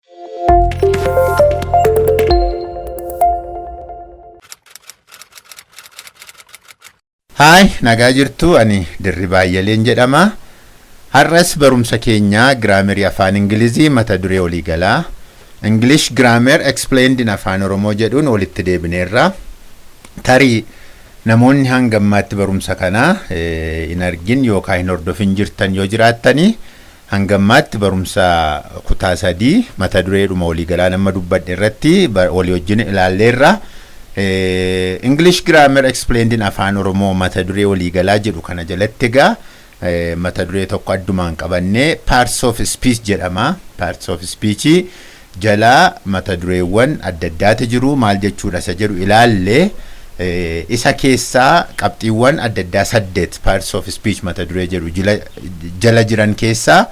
Haay, nagaa jirtu. Ani Dirribaa Ayyaleen jedhama. Har'as barumsa keenyaa grammarii afaan Ingilizii mata duree waliigalaa English Grammar Explained in Afaan Oromoo jedhuun walitti deebineerra. Tarii namoonni hanga ammaatti barumsa kana hin argin yookaan hin hordofin jirtan yoo jiraattanii, hanga ammaatti barumsa kutaa 3 mata dureedhuma waliigalaa nama dubbadhe irratti walii wajjin ilaalleerra. English Grammar Explained in Afaan Oromoo mata duree waliigalaa jedhu kana jalatti egaa mata duree tokko addumaan qabannee parts of speech jedhama. Parts of speech jalaa mata dureewwan adda addaatu jiru, maal jechuudha isa jedhu ilaalle. Isa keessaa qabxiiwwan adda addaa saddeet parts of speech mata duree jedhu jala jiran keessaa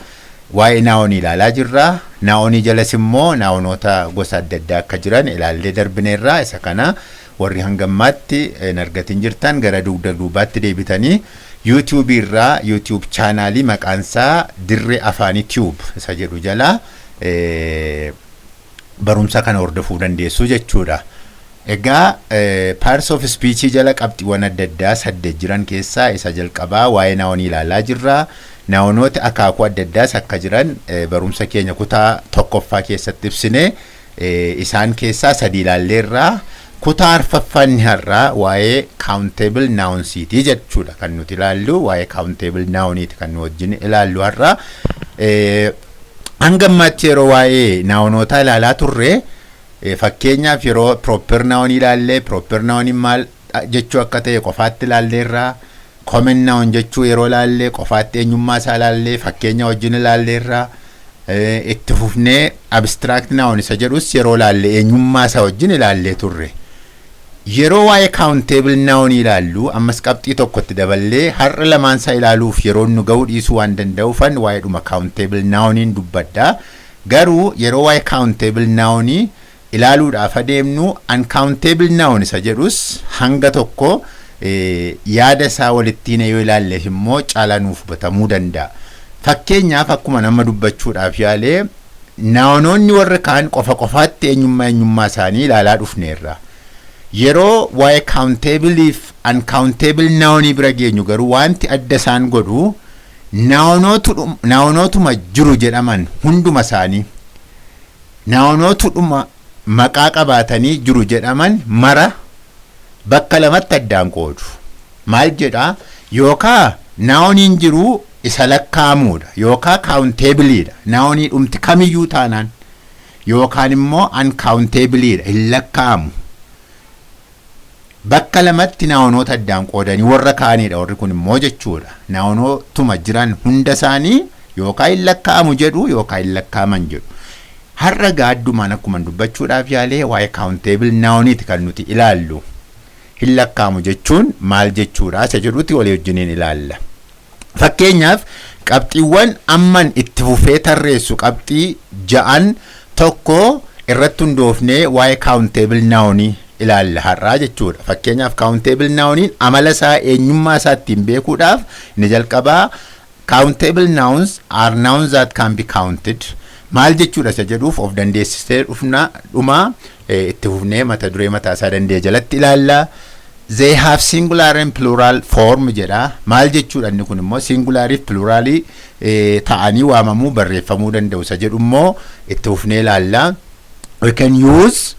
waa'ee nounii ilaalaa jirra. Nounii jalas immoo nounoota gosa adda addaa akka jiran ilaallee darbineerra. Isa kana warri hangammaatti hin argatin jirtan gara dugda duubaatti deebitanii YouTubeii irraa YouTube channelii maqaansaa Dirree Afaanii Tube isa jedhu jalaa barumsa kana hordofuu dandeessu jechuudha. Egaa parts of speech jala qabxiiwwan adda addaa saddeet jiran keessaa isa jalqabaa waa'ee nounii ilaalaa jirra. Nounoota akaakuu adda addaas akka jiran barumsa keenya kutaa tokkoffaa keessatti ibsine, isaan keessaa sadi ilaalleerra. Kutaa arfaffaan har'aa waa'ee countable nounsiitii jechuudha kan nuti ilaallu, waa'ee countable nouniiti kan nu wajjin ilaallu har'a. Hanga ammaatti yeroo waa'ee nounootaa ilaalaa turre, fakkeenyaaf yeroo proper noun ilaallee, proper noun maal jechuu akka ta'e qofaatti ilaalleerra. Common noun jechuu yeroo ilaallee qofaatti eenyummaa isaa ilaallee fakkeenya wajjin ilaalleerra. Itti fufnee abstract noun isa jedhus yeroo ilaalle eenyummaa isaa wajjin ilaallee turre. Yeroo waa'ee countable noun ilaallu ammas qabxii tokkotti daballee har'a lamaan isaa ilaaluuf yeroo nu ga'uu dhiisuu waan danda'uufan waa'ee dhuma countable nouniin dubbadha. Garuu yeroo waa'ee countable nounii ilaaluudhaaf adeemnu uncountable noun isa jedhus hanga tokko yaada isaa walittiin yoo ilaalleef immoo caalaa nuuf hubatamuu danda'a. Fakkeenyaaf akkuma nama dubbachuudhaaf yaalee, nounoonni warra kaan qofa qofaatti eenyummaa isaanii ilaalaa dhufneerra. Yeroo waa'ee countableif uncountable nounii bira geenyu garuu wanti adda isaan godhu nounootuma jiru jedhaman hunduma isaanii, nounootudhuma maqaa qabaatanii jiru jedhaman mara bakka lamatti addaan qoodu. Maal jedhaa? Yookaa nouniin jiru isa lakkaa'amuudha yookaa countableiidha nounii dhumti kamiyyuu taanaan, yookaan immoo uncountableiidha, hin lakkaa'amu. Bakka lamatti nounoota addaan qoodanii warra kaanidha warri kun immoo jechuudha. Nounootuma jiran hunda isaanii yookaan hin lakkaa'amu jedhu yookaan hin lakkaa'aman jedhu. Har'a gaaddumaan akkuma dubbachuudhaaf yaalee waa'ee countable nouniiti kan nuti ilaallu. Hin lakkaa'amu jechuun maal jechuudha isa jedhutti walii wajjiniin ilaalla. Fakkeenyaaf qabxiiwwan amman itti fufee tarreessu qabxii ja'an tokko irratti hundoofnee waa'ee countable nounii ilaalla har'aa jechuudha. Fakkeenyaaf countable nouniin amala isaa, eenyummaa isaa ittiin beekuudhaaf inni jalqabaa countable nouns are nouns that can be counted. Maal jechuudha isa jedhuuf of dandeessisee dhufna dhuma itti fufnee mata duree mataa isaa danda'e jalatti ilaalla. They have singular and plural form jedha. Maal jechuudha inni kun immoo? Singulariif pluralii ta'anii waamamuu, barreeffamuu danda'u isa jedhu immoo itti fufnee ilaalla. We can use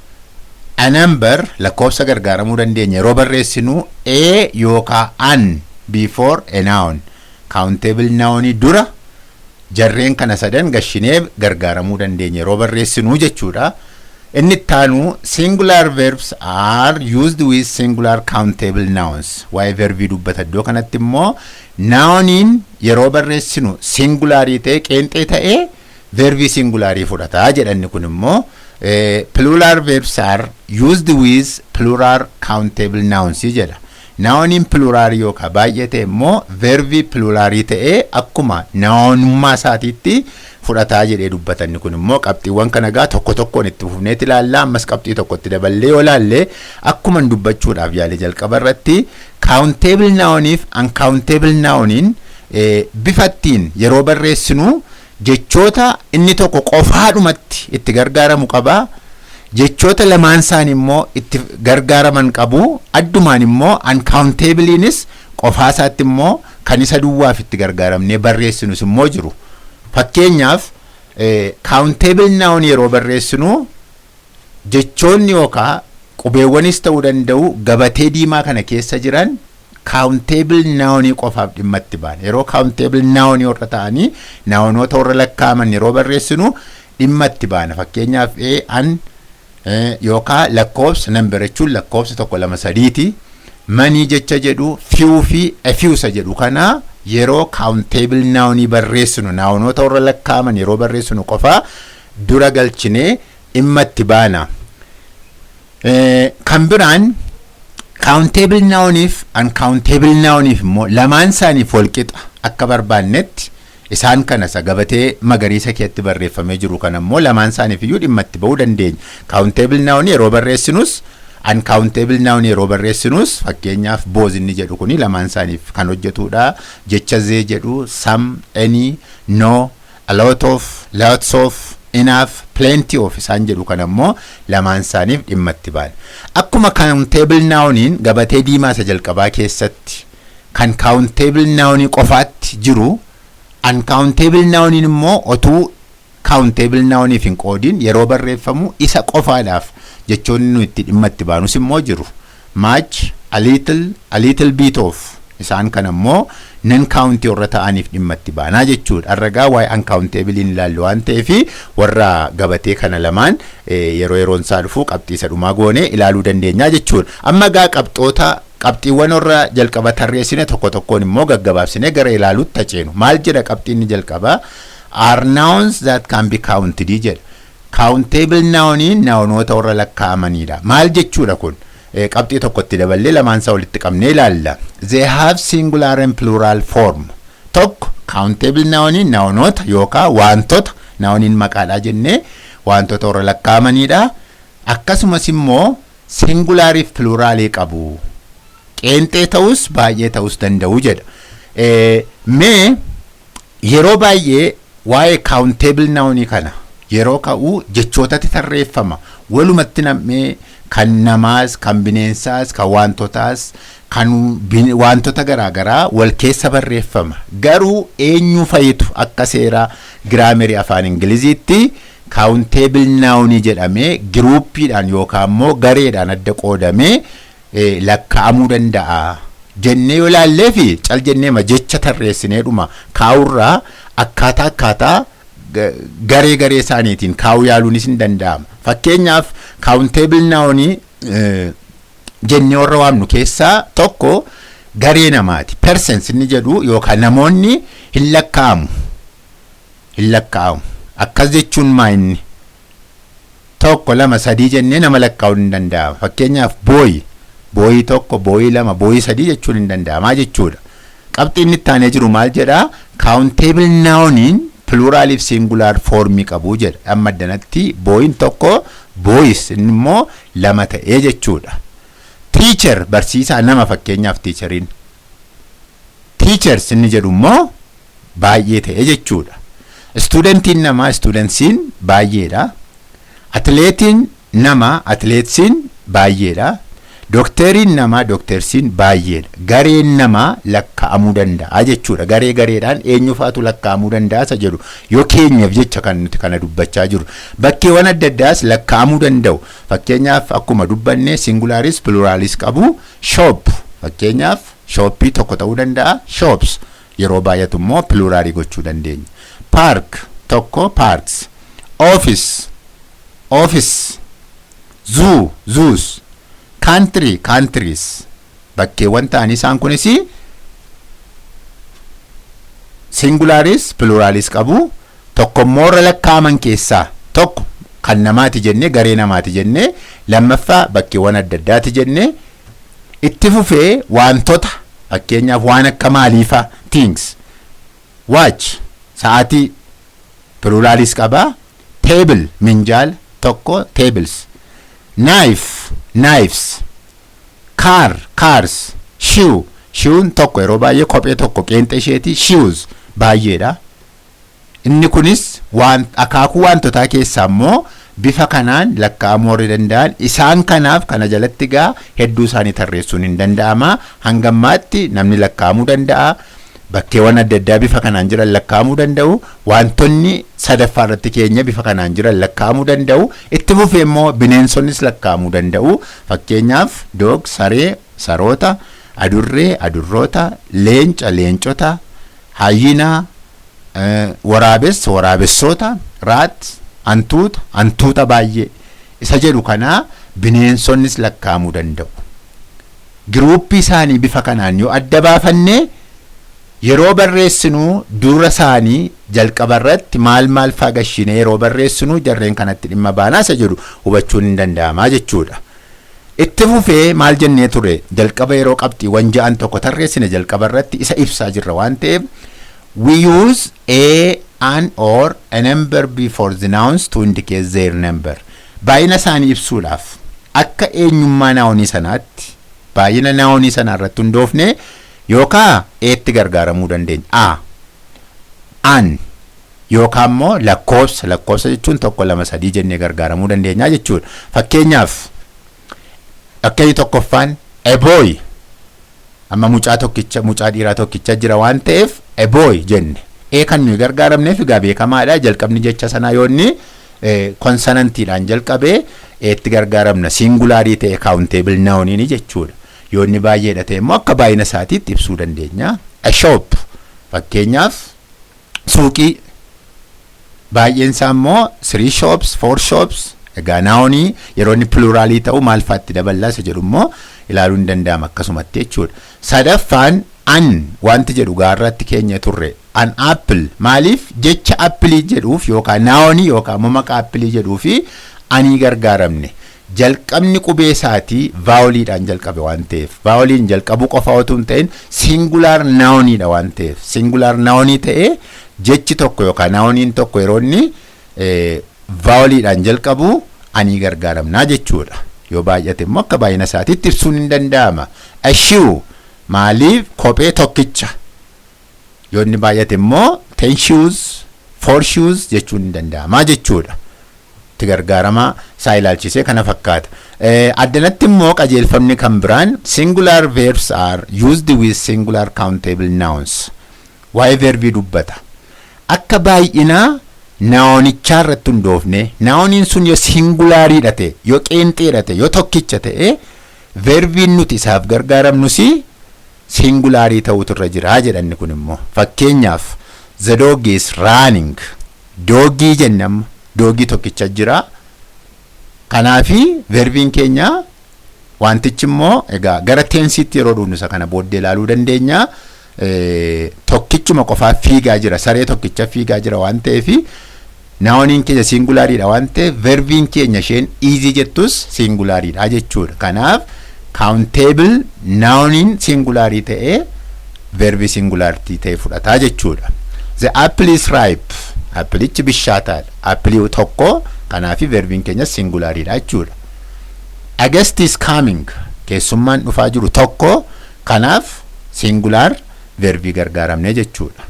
a number, lakkoofsa gargaaramuu dandeenya yeroo barreessinu, a yookaan an before a noun. Countable noun dura jarreen kana sadan gashinee gargaaramuu dandeenya yeroo barreessinu jechuudha. Inni ittaanu singular verbs are used with singular countable nouns. Waa'ee verbii dubbata iddoo kanatti immoo. Nouniin yeroo barreessinu singularii ta'e, qeenxee ta'ee, verbii singularii fudhata jedhanni kun immoo. Plural verbs are used with plural countable nouns jedha. Nouniin pluralii yookaan baay'ee ta'e immoo verbii pluralii ta'ee akkuma nounummaa isaatiitti fudhataa jedhee dubbatanni kun immoo. Qabxiiwwan kana gaa tokko tokkoon itti fufneeti ilaalla. Ammas qabxii tokkotti daballee yoo ilaalle, akkuma dubbachuudhaaf yaale jalqaba irratti, countable nouniif uncountable nouniin bifa ittiin yeroo barreessinu Jechoota inni tokko qofaadhumatti itti gargaaramu qabaa. Jechoota lamaan isaan immoo itti gargaaraman qabu. Addumaan immoo uncountableiinis qofaa isaatti immoo kan isa duwwaaf itti gargaaramnee barreessinus immoo jiru. Fakkeenyaaf, countable noun yeroo barreessinu jechoonni yookaan qubeewwanis ta'uu danda'u gabatee diimaa kana keessa jiran countable nounii qofaaf dhimma itti baana. Yeroo countable nounii warra ta'anii, nounoota warra lakkaa'aman yeroo barreessinu dhimma itti baana. Fakkeenyaaf, a, an yookaan lakkoofsa, number jechuun lakkoofsa tokko, lama, sadiiti. Many jecha jedhu, few fi a few isa jedhu kana yeroo countable nounii barreessinu, nounoota warra lakkaa'aman yeroo barreessinu qofaa dura galchinee dhimma itti baana. Kan biraan countable nouniif uncountable nouniif immoo lamaan isaaniif walqixa akka barbaannetti isaan kana isa gabatee magariisa keessatti barreeffamee jiru kana immoo lamaan isaaniif iyyuu dhimma itti ba'uu dandeenya. Countable noun yeroo barreessinus, uncountable noun yeroo barreessinus, fakkeenyaaf both inni jedhu kuni lamaan isaaniif kan hojjetudha. Jecha the jedhu, some, any, no, a lot of, lots of, enough, plenty of isaan jedhu kana immoo lamaan isaaniif dhimma itti baana. Akkuma countable nouniin gabatee diimaa isa jalqabaa keessatti kan countable nounii qofaatti jiru, uncountable nouniin immoo otuu countable nouniif hin qoodin yeroo barreeffamu isa qofaadhaaf jechoonni nu itti dhimma itti baanus immoo jiru. Much, a little, a little bit of isaan kana immoo non countable warra ta'aniif dhimma itti baanaa jechuudha. Har'agaa waa'ee uncountable hin ilaallu waan ta'eef warra gabatee kana lamaan yeroo yeroon isaa dhufu qabxii isa dhumaa goone ilaaluu dandeenyaa jechuudha. Amma gaa qabxoota, qabxiiwwan warra jalqaba tarreessine tokko tokkoon immoo gaggabaabsine gara ilaaluutti taceenu. Maal jedha qabxiin inni jalqabaa? "Are nouns that can be counted" jedha. Countable nouniin nounoota warra lakkaa'amanidha. Maal jechuudha kun? Qabxii tokkotti daballee lamaan isaa walitti qabnee ilaalla. They have singular and plural form. Tokko, countable nouniin nounoota yookaan wantoota, nouniin maqaadhaa jennee, wantoota warra lakkaa'amanidha. Akkasumas immoo singulariif pluralii qabu. Qeenxee ta'us baay'ee ta'us danda'u jedha. Mee yeroo baay'ee waa'ee countable nounii kana yeroo ka'u jechootatti tarreeffama. Walumatti nam'ee kan namaas, kan bineensaas, kan wantotaas, kan wantoota garaagaraa wal keessa barreeffama. Garuu eenyu fayitu akka seera grammarii afaan Ingiliziitti countable nounii jedhamee groupiidhaan yookaan immoo gareedhaan adda qoodamee lakkaa'amuu danda'a jennee yoo ilaallee fi cal jennee jecha tarreessineedhuma kaa'urraa akkaataa garee garee isaaniitiin kaa'uu yaaluunis hin danda'ama. Fakkeenyaaf, countable nounii jennee warra waamnu keessaa tokko garee namaati. Persons inni jedhu yookaan namoonni hin lakkaa'amu. Hin lakkaa'amu. Akkas jechuun maa inni? Tokko, lama, sadii jennee nama lakkaa'uun hin danda'ama. Fakkeenyaaf, boy, boyii tokko, boyii lama, boyii sadii jechuun hin danda'amaa jechuudha. Qabxiin inni itti aanee jiru maal jedhaa? Countable nouniin pluraliif singular formii qabu jedha. Amma addanatti boyiin tokko, boys inni immoo lama ta'ee jechuudha. Teacher, barsiisaa nama fakkeenyaaf teacheriin. Teachers inni jedhu immoo baay'ee ta'ee jechuudha. Studentiin nama, studentsiin baay'eedha. Athleteiin nama, athletesiin baay'eedha. Doctoriin nama, doctorsiin baay'eedha. Gareen namaa lakkaa'amuu danda'a jechuudha. Garee gareedhaan eenyufaatu lakkaa'amuu danda'a isa jedhu yoo keenyaaf jecha kan nuti kana dubbachaa jiru. Bakkeewwan adda addaas lakkaa'amuu danda'u. Fakkeenyaaf, akkuma dubbanne singularis pluralis qabu. Shop, fakkeenyaaf shopii tokko ta'uu danda'a. Shops yeroo baay'atu immoo pluralii gochuu dandeenya. Park tokko, parks. Office, office. Zoo, zoos. Country, countries. Bakkeewwan ta'anii isaan kunis singularis pluralis qabu. Tokkommoo irra lakkaa'aman keessaa tokko kan namaati jennee, garee namaati jennee, lammaffaa bakkeewwan adda addaati jennee, itti fufee wantoota, fakkeenyaaf waan akka maaliifaa, things. Watch, sa'aatii, pluralis qaba. Table, minjaala tokko, tables. Knife, knives. Car, cars. Shoe, shoeun tokko yeroo baay'ee kophee tokko qeenxa isheeti, shoes baay'eedha. Inni kunis waan akaakuu wantotaa keessaa immoo bifa kanaan lakkaa'amuu warri danda'an isaan kanaaf kana jalatti gaa hedduu isaanii tarreessuun hin danda'ama. Hangammaatti namni lakkaa'amuu danda'a. Bakkeewwan adda addaa bifa kanaan jiran lakkaa'amuu danda'u. Wantoonni sadaffaa irratti keenya bifa kanaan jiran lakkaa'amuu danda'u. Itti fufee immoo bineensonnis lakkaa'amuu danda'u. Fakkeenyaaf dog, saree, saroota, adurree, adurroota, leenca, leencota, hyena, waraabessa, waraabessoota, rat, hantuuta, hantuuta baay'ee isa jedhu kanaa bineensonnis lakkaa'amuu danda'u. Groupii isaanii bifa kanaan yoo adda baafannee yeroo barreessinuu dura isaanii jalqaba irratti maal maal faa gashinee yeroo barreessinuu jarreen kanatti dhimma baanaa isa jedhu hubachuun hin danda'amaa jechuudha. Itti fufee maal jennee ture? Jalqaba yeroo qabxiiwwan ja'an tokko tarreessine jalqaba irratti isa ibsaa jirra waan ta'eef, we use a, an or a number before the nouns to indicate their number. Baay'ina isaanii ibsuudhaaf akka eenyummaa nounii sanaatti baay'ina nounii sanaa irratti hundoofne yookaan eetti gargaaramuu dandeenya. A, an yookaan immoo lakkoofsa. Lakkoofsa jechuun tokko, lama, sadii jennee gargaaramuu dandeenya jechuudha. Fakkeenyaaf fakkeenyi tokkoffaan a boy. Amma mucaa tokkicha, mucaa dhiiraa tokkicha jira waan ta'eef a boy jenne. A kan nuyi gargaaramneef egaa beekamaadha. Jalqabni jecha sanaa yoo inni consonantiidhaan jalqabee eetti gargaaramna, singularii ta'e countable nouniin jechuudha. Yoo inni baay'eedha ta'e immoo akka baay'ina isaatiitti ibsuu dandeenya. A shop, fakkeenyaaf suuqii, baay'een isaa immoo three shops, four shops. Egaa nounii yeroo inni pluralii ta'u maal faatti daballaa isa jedhu immoo ilaaluun hin danda'ama akkasumatti jechuudha. Sadaffaan an wanti jedhu gaarratti keenya turre, an apple. Maaliif? Jecha appleii jedhuuf yookaan nounii yookaan immoo maqaa appleii jedhuu fi anii gargaaramne. Jalqabni qubee isaatii voweliidhaan jalqabe waan ta'eef, voweliin jalqabuu qofa otoo hin ta'in singular nouniidha waan ta'eef, singular nounii ta'ee jechi tokko yookaan nouniin tokko yeroo inni voweliidhaan jalqabu anii gargaaramnaa jechuudha. Yoo baay'ate immoo akka baay'ina isaatiitti ibsuun hin danda'ama. A shoe, maaliif? Kophee tokkicha. Yoo inni baay'ate immoo 10 shoes, four shoes jechuun hin danda'ama jechuudha. Itti gargaarama isaa ilaalchisee kana fakkaata. Addanatti immoo qajeelfamni kan biraan singular verbs are used with singular countable nouns. Waa'ee verbii dubbata. Akka baay'inaa nounichaa irratti hundoofne, nouniin sun yoo singulariidha ta'e, yoo qeenxeedha ta'e, yoo tokkicha ta'e, verbiin nuti isaaf gargaaramnus singularii ta'utu irra jira jedhanni. Kun immoo fakkeenyaaf the dog is running. Dogii jenne, amma dogii tokkicha jira. Kanaafi verbiin keenya wantichi immoo egaa gara tenseiitti yeroo dhufnu isa kana booddee ilaaluu dandeenya. Tokkichuma qofaa fiigaa jira, saree tokkicha fiigaa jira waan ta'eef, nouniin keenya singulariidha waan ta'eef, verbiin keenya isheen is jettus singulariidha jechuudha. Kanaaf countable nouniin singularii ta'ee verbii singularii ta'e fudhataa jechuudha. The apple is ripe. Appleichi bishaataadha. Appleii tokko, kanaaf verbiin keenya singulariidha jechuudha. A guest is coming. Keessummaan dhufaa jiru tokko, kanaaf singular verbii gargaaramne jechuudha.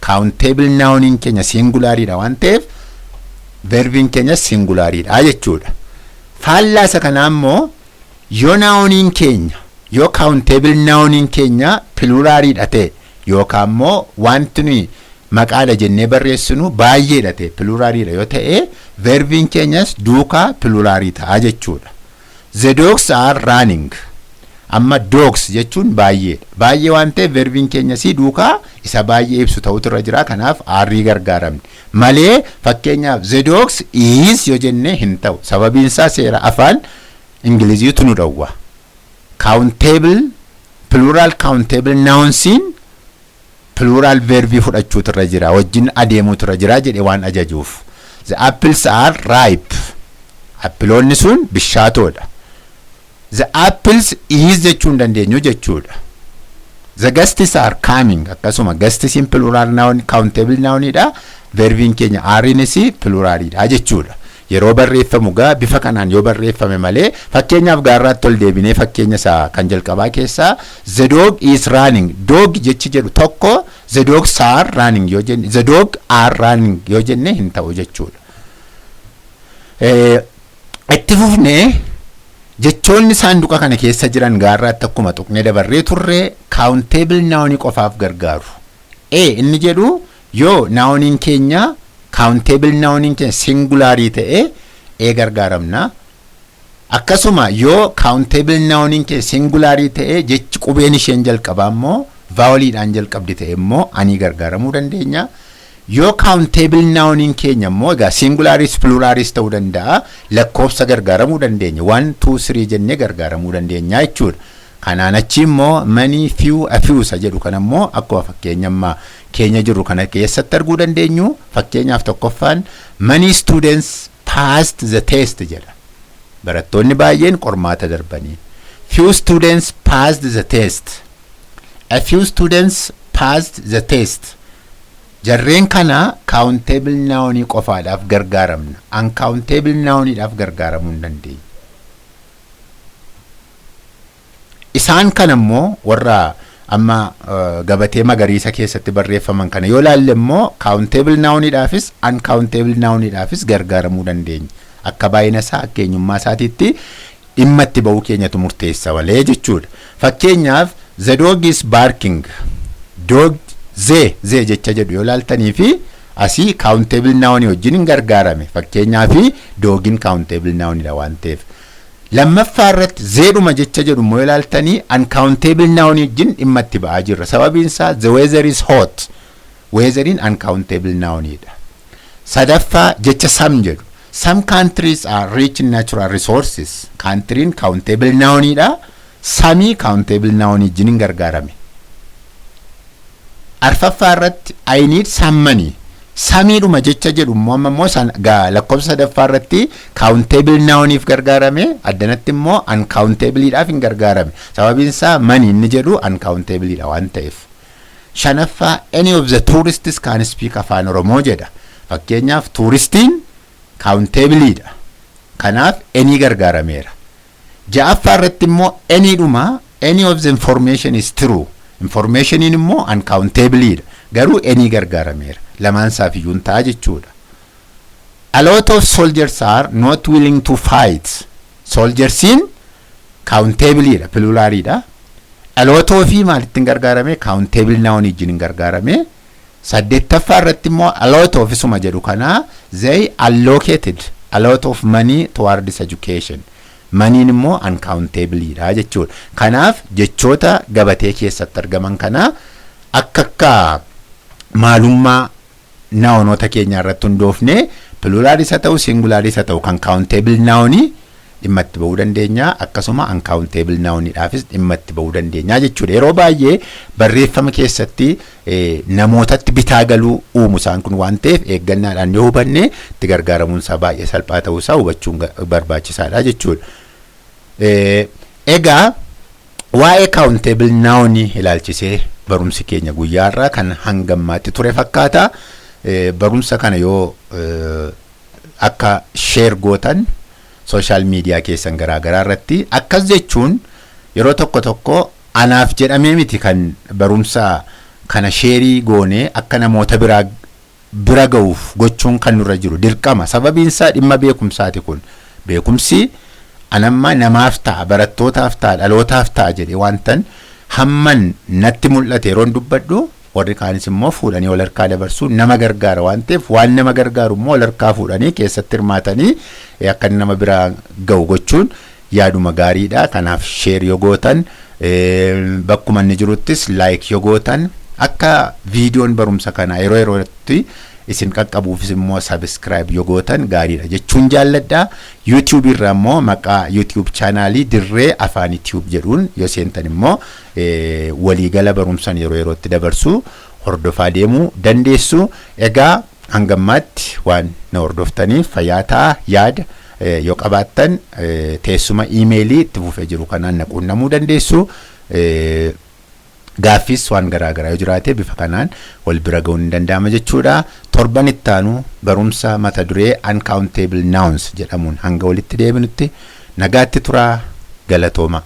Countable nouniin keenya singulariidha waan ta'eef verbiin keenya singulariidha jechuudha. Faallaa isa kanaa immoo yoo nouniin keenya, yoo countable nouniin keenya pluraliidha ta'e yookaan immoo wanti nuyi maqaadha jennee barreessinu baay'eedha ta'e, pluraliidha yoo ta'e, verbiin keenyas duukaa pluralii ta'a jechuudha. The dogs are running. Amma dogs jechuun baay'eedha. Baay'ee waan ta'eef verbiin keenyas duukaa isa baay'ee ibsu ta'utu irra jira. Kanaaf areii gargaaramne. Malee fakkeenyaaf the dogs is yoo jenne hin ta'u. Sababiin isaa seera afaan Ingiliziitu nu dhowwa. Countable, plural countable nounsiin plural verbii fudhachuutu irra jira, wajjin adeemuutu irra jira jedhe waan ajajuuf. The apples are ripe. Appleoonni sun bishaatoodha. The apples is jechuu hin dandeenyu jechuudha. The guests are coming. Akkasuma guestisiin plural noun, countable nounidha. Verbiin keenya areinis pluralidha jechuudha. Yeroo barreeffamu gaa bifa kanaan yoo barreeffame malee, fakkeenyaaf gaarraatti ol deebinee fakkeenya isaa kan jalqabaa keessaa "The dog is running", dog jechi jedhu tokko, "The dogs are running" yoo jenne, "The dog are running" yoo jenne hin ta'u jechuudha. Itti fufnee jechoonni saanduqa kana keessa jiran gaarraatti akkuma tuqnee dabarree turre countable nounii qofaaf gargaaru. A inni jedhu yoo nouniin keenya, countable nouniin keenya singularii ta'e a gargaaramna. Akkasuma yoo countable nouniin keenya singularii ta'e, jechi qubeen isheen jalqabaa immoo voweliidhaan jalqabdi ta'e immoo anii gargaaramuu dandeenya. Yoo countable nouniin keenya immoo egaa singularis pluralis ta'uu danda'a, lakkoofsa gargaaramuu dandeenya, one, two, three jennee gargaaramuu dandeenya jechuudha. Kanaan achi immoo many, few, a few isa jedhu kana immoo akkuma fakkeenya ammaa keenya jiru kana keessatti arguu dandeenyu. Fakkeenyaaf tokkoffaan "Many students passed the test" jedha. Barattoonni baay'een qormaata darbanii. Few students passed the test. A few students passed the test. Jarreen kana countable nounii qofaadhaaf gargaaramna. Uncountable nouniidhaaf gargaaramuu hin dandeenyu. Isaan kana immoo warra amma gabatee magariisa keessatti barreeffaman kana yoo laalle immoo countable nouniidhaafis uncountable nouniidhaafis gargaaramuu dandeenya. Akka baay'ina isaa, akka eenyummaa isaatiitti dhimma itti ba'uu keenyatu murteessa malee jechuudha. Fakkeenyaaf "The dog is barking". Dog, the, the jecha jedhu yoo laaltanii fi asii countable nounii wajjin hin gargaarame. Fakkeenyaaf dogiin countable nounidha waan ta'eef. Lammaffaa irratti thedhuma jecha jedhu immoo ilaaltanii uncountable noun wajjin dhimma itti ba'aa jirra. Sababiin isaa "The weather is hot". Weatheriin uncountable nounidha. Sadaffaa jecha some jedhu. "Some countries are rich in natural resources." Countryin countable nounidha. Someii countable noun wajjin hin gargaarame. Arfaffaa irratti "I need some money". Someiidhuma jecha jedhu immoo amma immoo lakkoofsa sadaffaa irratti countable nouniif gargaarame, addanatti immoo uncountableidhaaf hin gargaarame. Sababiin isaa money inni jedhu uncountableidha waan ta'eef. Shanaffaa "Any of the tourists can speak Afaan Oromoo" jedha. Fakkeenyaaf touristiin countableidha. Kanaaf any gargaarameera. Ja'affaa irratti immoo anyidhuma, "Any of the information is true". Informationiin immoo uncountableidha. Garuu any gargaarameera. Lamaan isaaf iyyuu hin ta'a jechuudha. "A lot of soldiers are not willing to fight." Soldiersiin countableidha, pluraliidha. A lot of maalitti hin gargaarame? Countable noun wajjin hin gargaarame. Saddeettaffaa irratti immoo a lot of isuma jedhu kana, "They allocated a lot of money towards education." Moneyn immoo uncountableidha jechuudha. Kanaaf jechoota gabatee keessatti argaman kana akka maalummaa nounoota keenya irratti hundoofne pluralis haa ta'u, singularis haa ta'u, kan countable nounii dhimma itti ba'uu dandeenya, akkasuma uncountable nouniidhaafis dhimma itti ba'uu dandeenya jechuudha. Yeroo baay'ee barreeffama keessatti namootatti bitaa galuu uumu isaan kun waan ta'eef, eeggannaadhaan yoo hubanne itti gargaaramuun isaa baay'ee salphaa ta'uu isaa hubachuun barbaachisaadha jechuudha. Egaa waa'ee countable nounii ilaalchisee barumsi keenya guyyaarraa kan hangammaatti ture fakkaata. Barumsa kana yoo akka share gootan social media keessan garaagaraa irratti, akkas jechuun yeroo tokko tokko anaaf jedhamee miti, kan barumsa kana shareii goonee akka namoota biraa bira ga'uuf gochuun kan nurra jiru dirqama. Sababiin isaa dhimma beekumsaati. Kun beekumsi anamma namaaf ta'a, barattootaaf ta'a, dhalootaaf ta'a jedhee wantan hamman natti mul'ate yeroon dubbadhu, warri kaanis immoo fuudhanii wal harkaa dabarsuu nama gargaara waan ta'eef, waan nama gargaaru immoo wal harkaa fuudhanii keessatti hirmaatanii akka nama biraa ga'u gochuun yaaduma gaariidha. Kanaaf share yoo gootan, bakkuma inni jiruttis like yoo gootan, akka viidiyoon barumsa kanaa yeroo yerootti isin qaqqabuufis immoo subscribe yoo gootan gaariidha jechuun jaalladha. YouTube irraa immoo maqaa YouTube channelii Dirree Afaan Tube jedhuun yoo seentan immoo waliigala barumsan yeroo yerootti dabarsu hordofaa deemuu dandeessu. Egaa hangammaatti waan na hordoftaniif fayyaa ta'aa. Yaada yoo qabaattan teessuma emailii itti fufee jiru kanaan na quunnamuu dandeessu. Gaaffis waan garaagaraa yoo jiraate bifa kanaan wal bira ga'uun ni danda'ama jechuudha. Torban ittaanu barumsa mata duree uncountable nouns jedhamuun hanga walitti deebinutti nagaatti turaa, galatooma.